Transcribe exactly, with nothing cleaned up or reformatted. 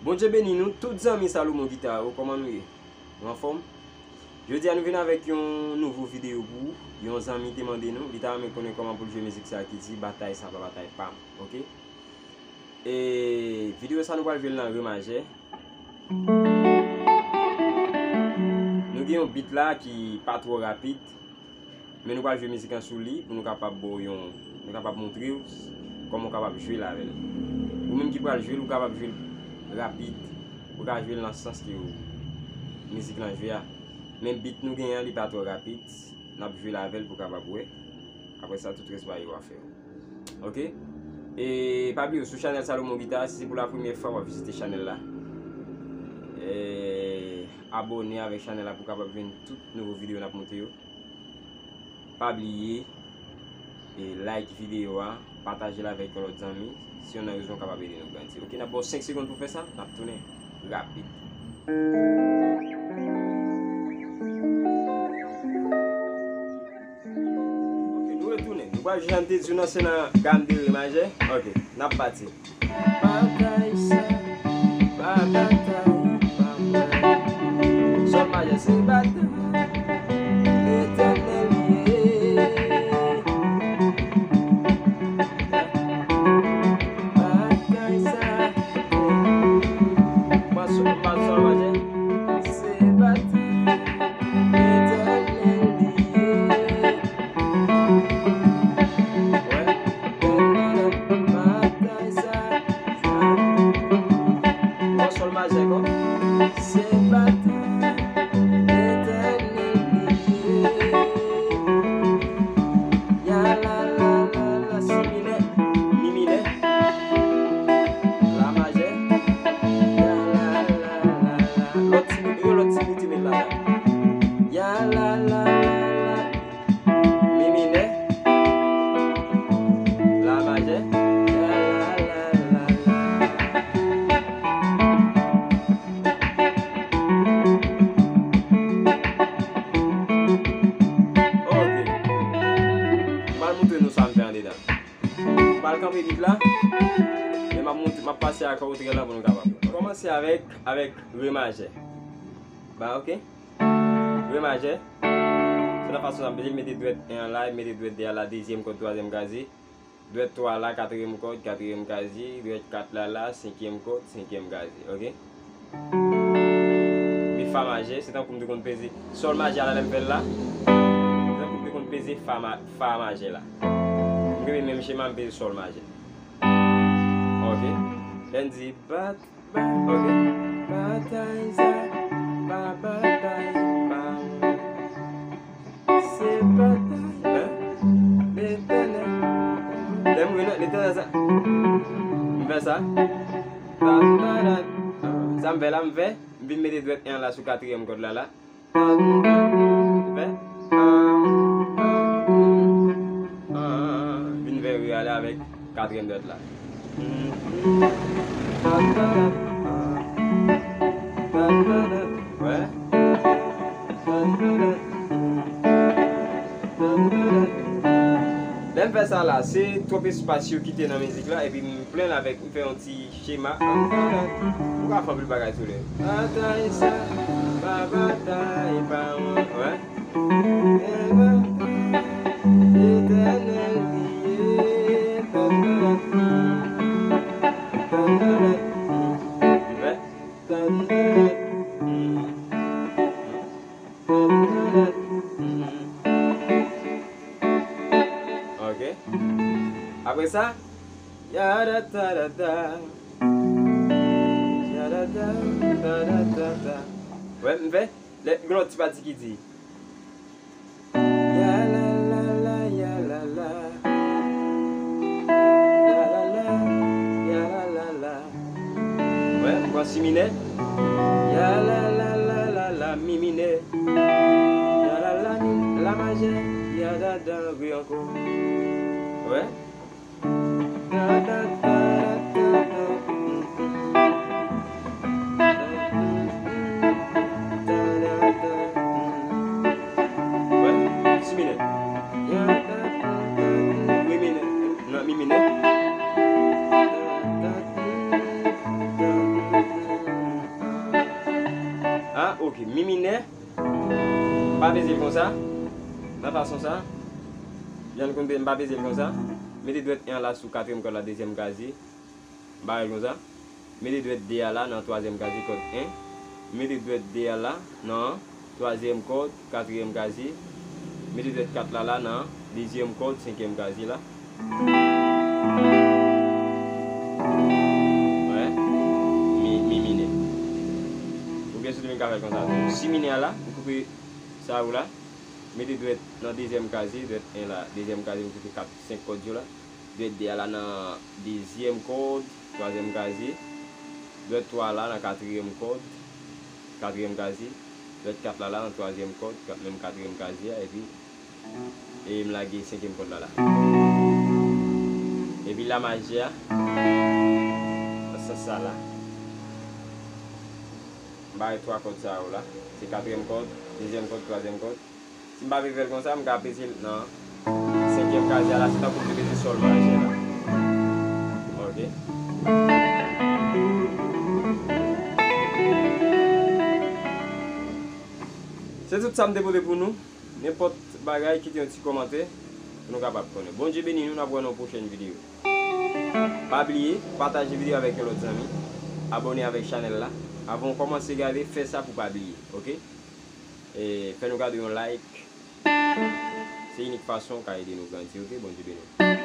Bondye beni nou, tout zanmi Salomon Gita yo, kòman nou ye? Nou anfòm? Jodi a nou vin avèk yon nouvo videyo pou ou. Yon zanmi te mande nou, li ta renmen konnen kòman pou l jwe mizik sa ki di batay sa pa batay pa m, oke? E videyo sa nou pral jwe l nan re majè. Nou gen yon beat la ki pa twò rapid, men nou pral jwe mizik lan sou li pou nou kapab ba w yon, nou kapab montre w kòman w kapab jwe l avè l. Ou menm ki pral jwe l, ou kapab jwe l rapid, ou ka jwe l nan sans ke w, mizik lan jwe a. Men beat nou genyen an, li pa twò rapid, n ap jwe l avè l pou w kapab wè. Apre sa, tout rès bagay yo a fè yo. Oke? E pa bliye, sou chanèl Salomon Gita, si se pou la premyè fwa w ap vizite chanèl la, e abòne avèk chanèl la pou w kapab jwenn tout nouvo videyo n ap monte yo. Pa bliye, e like videyo a, pataje l avèk yon lòt zanmi. Si w nan rezon, w kapab ede nou grandi. Oke, n ap ba w senk segonn pou fè sa, n ap tounen rapid. Oke, nou retounen. Nou pral jwe jan m te di w nan, se nan gam de re majè. Oke, n ap pati. Batay sa, pa batay pa mwen. Sòl majè se batay Letènèl li ye. Batay sa, pa sòl, pa sòl majè. Se batay Letènèl li ye. Wè. Batay sa, sa. Bò sòl majè ankò. Se batay Letènèl li ye. Ya la la la la, si minè, mi minè, la majè. Ya la la la la, lòt ti, yon lòt ti ritm la. Ya la la la la, mi minè, la majè. Ya la la la la. Oke. M pral montre nou sa m fè andedan. M pral kanpe beat la. Men m ap montre, m ap pase akò otrè lan pou nou kapab. Kòmanse avèk, avèk re majè. Ba, oke. Re majè. Se nan fason sa m mete, mete dwèt en an la, mete dwèt de a la, dezyèm kòd, twazyèm kraze. Dwèt twa la, katriyèm kòd, katriyèm kraze. Dwèt kat la la, senkyèm kòd, senkyèm kraze. Oke? Epi fa majè, se tankou m te konn peze sòl majè a la, lè m fè l la. Se tankou m te konn peze fa ma-, fa majè la. M kenbe menm chema, m peze sòl majè. Oke? Lè n di bat, bat, oke. Batay sa, pa batay pa mwen. Se batay, hein? Letènèl. Lè m wè nan Letènèl sa. M fè sa. Sa m fè la, m fè. M vin mete dwèt en an la sou katriyèm kòd la, la. M fè. Vin fè re a la avèk katriyèm dwèt la. Wè. Lè m fè sa la, se twòp espas yo kite nan mizik la, epi m plen l avèk, m fè yon ti chema. Ou ka fè anpil bagay sou li. Batay sa, pa batay pa mwen. Wè. Letènèl li ye. Wè. Ok. Apre sa, ya da da da da. Ya da da da da da da. Wè, m fè. Lè, gen lòt ti pati ki di. Ya la la la, ya la la. Ya la la, ya la la la. Wè, m pran si minè. Ya la la la la la, mi minè. Ya la la, mi, la majè. Ya da da, re ankò. Wè. Da da da da da. Wè, si minè. Re minè. Non, mi minè. Ok, mi minè. M pa peze l konsa. Nan fason sa. Jan nou konn peze, m pa peze l konsa. Mete dwèt en an la sou katriyèm kòd la, dezyèm kazi. M pa peze l konsa. Mete dwèt de a la nan twazyèm kazi, kòd en. Mete dwèt de a la nan twazyèm kòd, katriyèm kazi. Mete dwèt kat la la nan dezyèm kòd, senkyèm kazi la. Wè. Mi, mi minè. Oubyen si w te vin ka fè l konsa tou. Si minè a la, ou koupe sa ou la. Mete dwèt nan dezyèm kazi, dwèt en la, dezyèm kazi, ou koupe kat, senk kòd yo la. Dwèt de a la nan dezyèm kòd, twazyèm kazi. Dwèt twa la nan katriyèm kòd, katriyèm kazi. Dwèt kat la la nan twazyèm kòd, kat, menm katriyèm kazi a, epi e m lage senkyèm kòd la la. Epi la majè a, nan sans sa la. M bare twa kòd sa yo la. Se katriyèm kòd, dezyèm kòd, twazyèm kòd. Si m pa vle fè l konsa, m ka peze l nan senkyèm kazi a la, se tankou m te peze sòl majè la. Ok. Se tout sa m te pote pou nou. Nenpòt bagay, kite yon ti kòmantè pou nou kapab konnen. Bondye beni nou, n ap wè nan yon pwochèn videyo. Pa bliye, pataje videyo avèk yon lòt zanmi. Abòne avèk chanèl la. Avan w kòmanse gade, fè sa pou pa bliye, ok? E fè nou gade yon like. Se inik fason w ka ede nou grandi, ok? Bondye beni w.